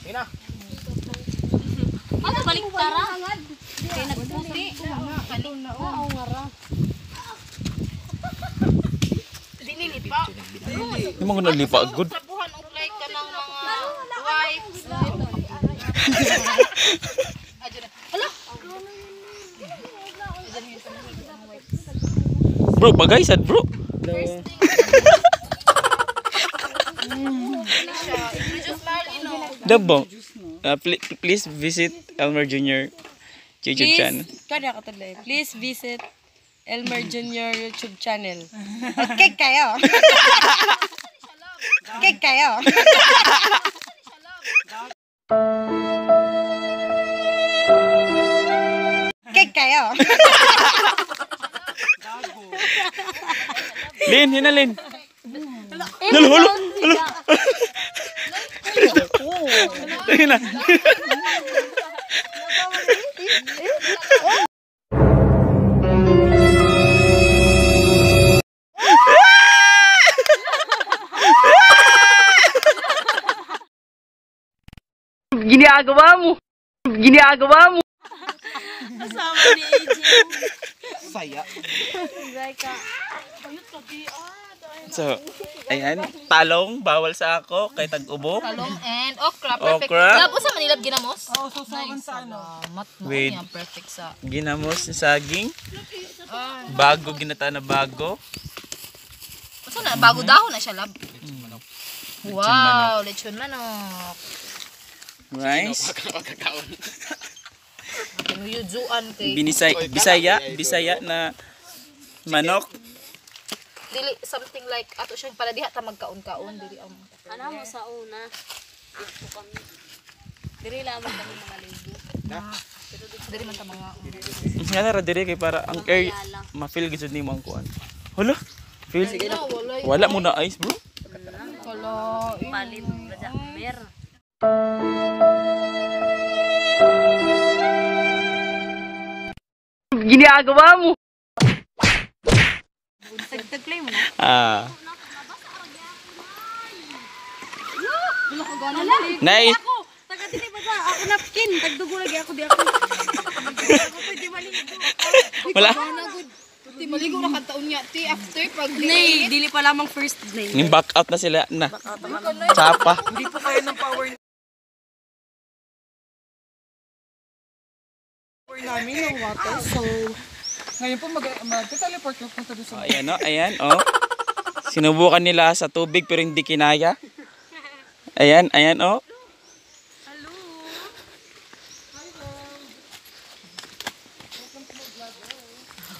Sige na. Ano balik tara? Kay nagputi. Oo nga ra. Dinilipa. Hindi mo ko nalipa good. Sabuhan og like ka ng mga wipes. Hala. Bro, bagay sad bro. Dabo. Please visit Elmer Jr. YouTube channel. Kada ka tudlay. Please visit Elmer Jr. YouTube channel. Okay kayo. Okay kayo. Okay kayo. Lin, yun na Lin. Lalo, halo, halo. Ayun na. Ginagawa mo. Ginagawa mo. Kasama ni AJ. Saya. So, ayan, talong, bawal sa ako, kay tag-ubo. Talong and okra. Perfect. Okra. Lab, usa manilab ginamos? Oo, susukan sa ano. Salamat mo. With- Niya, perfect sa. Ginamos ng saging. Bago, ginata na bago. Usa na, bago dahon na siya, lab. Wow, lechon manok. Rice. Tinuyudzuan kay Binisay, Bisaya, Bisaya na manok. Dili something like ato siyang pala diha ta magkaon-kaon dili ang Ano mo sa una? Dito kami. Diri lamang kami mga ligo. Dili man ta mga Nga na ra dire kay para ang air ma-feel gid nimo ang kuan. Hala. Feel wala mo na ice, bro. Palit ba mer. Ginagawa mo. Tagtaglay mo na. Ah. Nay, Ako, taga dili ba sa ako napkin, tagdugo lagi ako di ako. Ako pwede maligo. wala. Ti maligo na kag taon niya ti after pag Nay, dili pa lamang first day. Ning back out na sila na. Tsapa. Hindi po kaya ng power namin ng water. So, ngayon po mag-teleport ko punta doon sa Oh, ayan oh, ayan oh. Sinubukan nila sa tubig pero hindi kinaya. Ayan, ayan oh.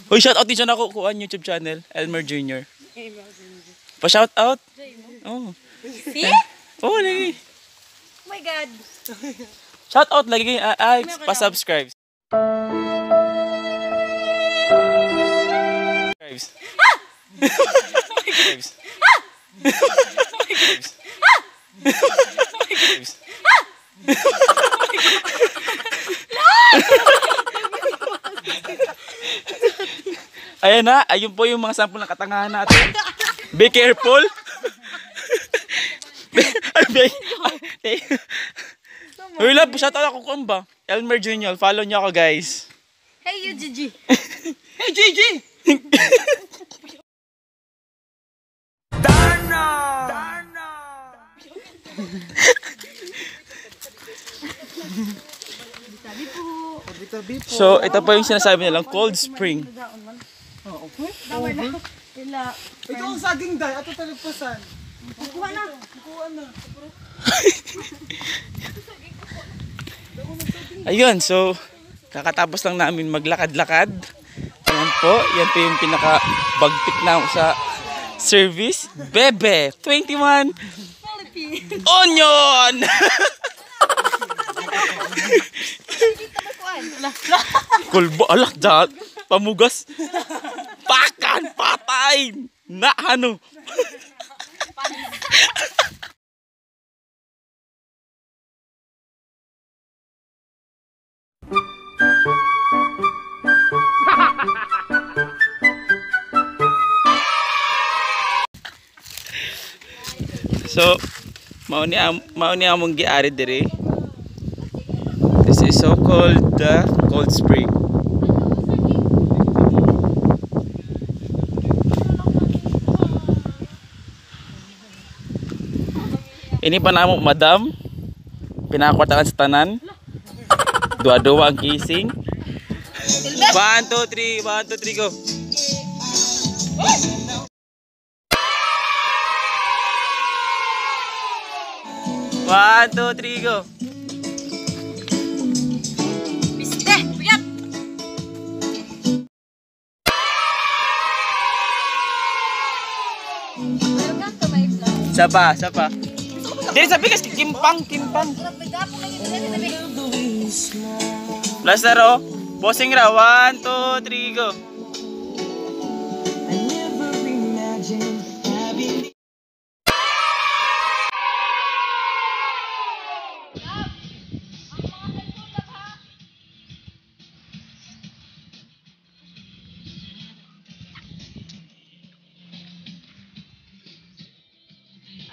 Uy, shout out din siya ako kuan YouTube channel, Elmer Jr. Pa shout out. Oh. See? Oh, lagi. Oh my God. Shout out lagi ay, pa-subscribe. Subscribe. Subscribe. Ayan na, ayun po yung mga sample ng katangahan natin. Be careful. Ay, ay. Uy, love, shout out ako kung ba? Elmer Jr., follow niyo ako, guys. Hey you, Gigi. Hey, Gigi! So, ito po yung sinasabi nilang cold spring. Ito ang saging day. Ato talagpasan. Kuha na. Kuha na. Ayun, so, kakatapos lang namin maglakad-lakad. Ayan po, yan po yung pinaka-bagtik na sa service. Bebe, 21. Onion! Kulbo, alak, dyan. Pamugas. Pakan, patay! Na, ano? So, mao ni among giari diri. This is so called the cold spring. Ini pa namo, madam. Pinakwartaan sa tanan. Dua-dua ang kissing. 1, 2, 3, 1, 2, 3, go. One, two, three, go. Piste! Puyat! Welcome to my vlog. Isa pa, isa pa. Dili sabi kasi kimpang, kimpang. Last na ro. Bossing ra. 1, 2, 3, go.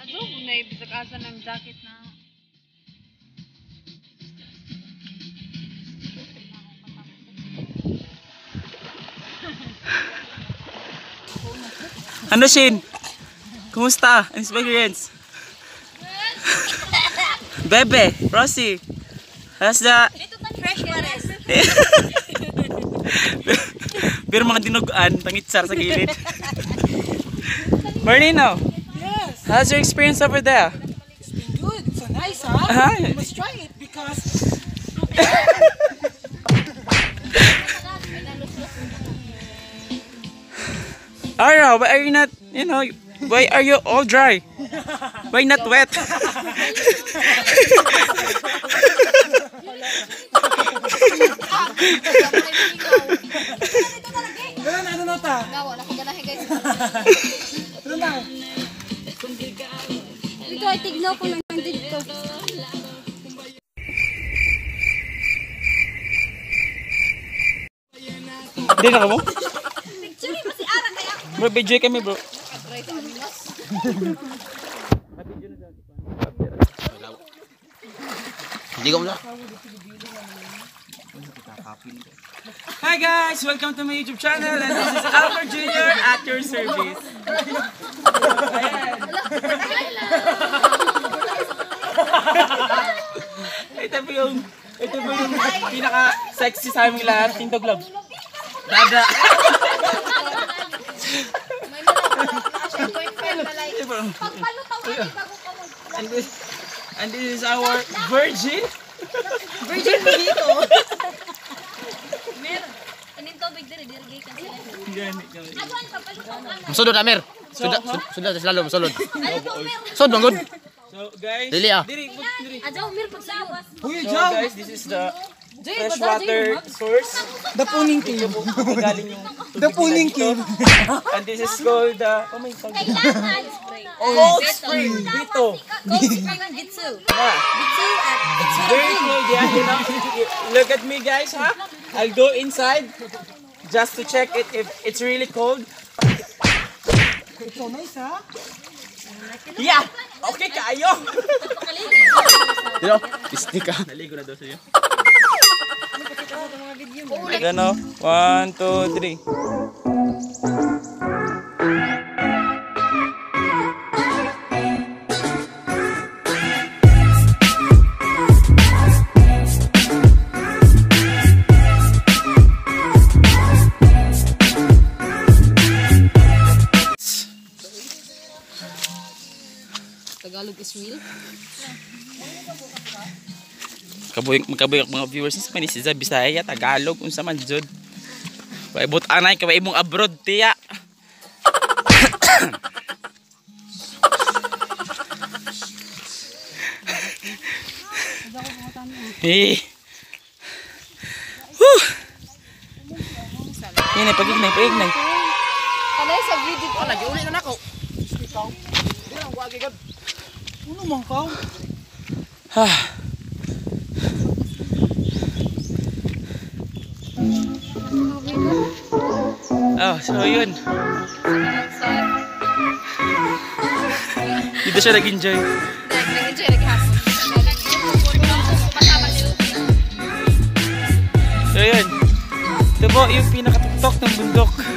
Ano, naibisag asa ng jacket na. Ano, Shin? Kumusta? Ang experience? Bebe, Rosie. How's the... Fresh waters. Pero mga dinuguan, pangitsar sa gilid. Bernino, Yes, how's your experience over there? it's been good. It's so nice, huh? Uh-huh. You must try it because Ara, why are you not, you know, why are you all dry? Why not wet? Wala na, ano na ta? Gawa na ko ganahe guys. Ano na? Dito ay tignaw ko lang dito. Hindi na ka mo? Bro, video kami, bro. Hindi ko mula. Hi guys! Welcome to my YouTube channel and this is Albert Jr. at your service. Ayan. Ito po yung pinaka-sexy sa aming lahat, Tinto Gloves. Dada. May mga siya boyfriend na like. Pagpalutaw ani bago ka mag And this is our virgin. Virgin Mojito. Anin tubig diri diri gikan sila. Aduan pagpalutaw ana. Musulod, Amir. Suda, suda sa slalom, sulod. Sud, bangod. So guys, Dili, ah. Diri, diri. Adyaw mir pagsawas. Uy, So Jow! guys, this is the freshwater source. The Puning Cave. Galing yung tubig The Puning nila dito. Cave. And this is called the, oh my God. Kailangan Cold spring dito. cold spring Bitsu. Yeah. Bitsu at It's very cold, yeah. You know, look at me guys, huh? I'll go inside just to check it if it's really cold. It's so nice, huh? Yeah! Okay kaayo! Dilo, stick ah. Naligo na daw sa'yo. Ano? 1, 2, 3. Tagalog is real. Kabuhi, magkabuhi ang mga viewers sa panis sa Bisaya, Tagalog, unsa man jud. Way but anay kay imong abroad tiya. Eh. Whew. Yan ay pagignay, pagignay. Kanay sa view dito. Lagi uli na nako. Ano man ka? Ah. Oh, so yun. Dito siya nag-enjoy. Nag-enjoy naghapon. Masama ni Lucy. Pero yun, ito po yung pinakatuktok ng bundok.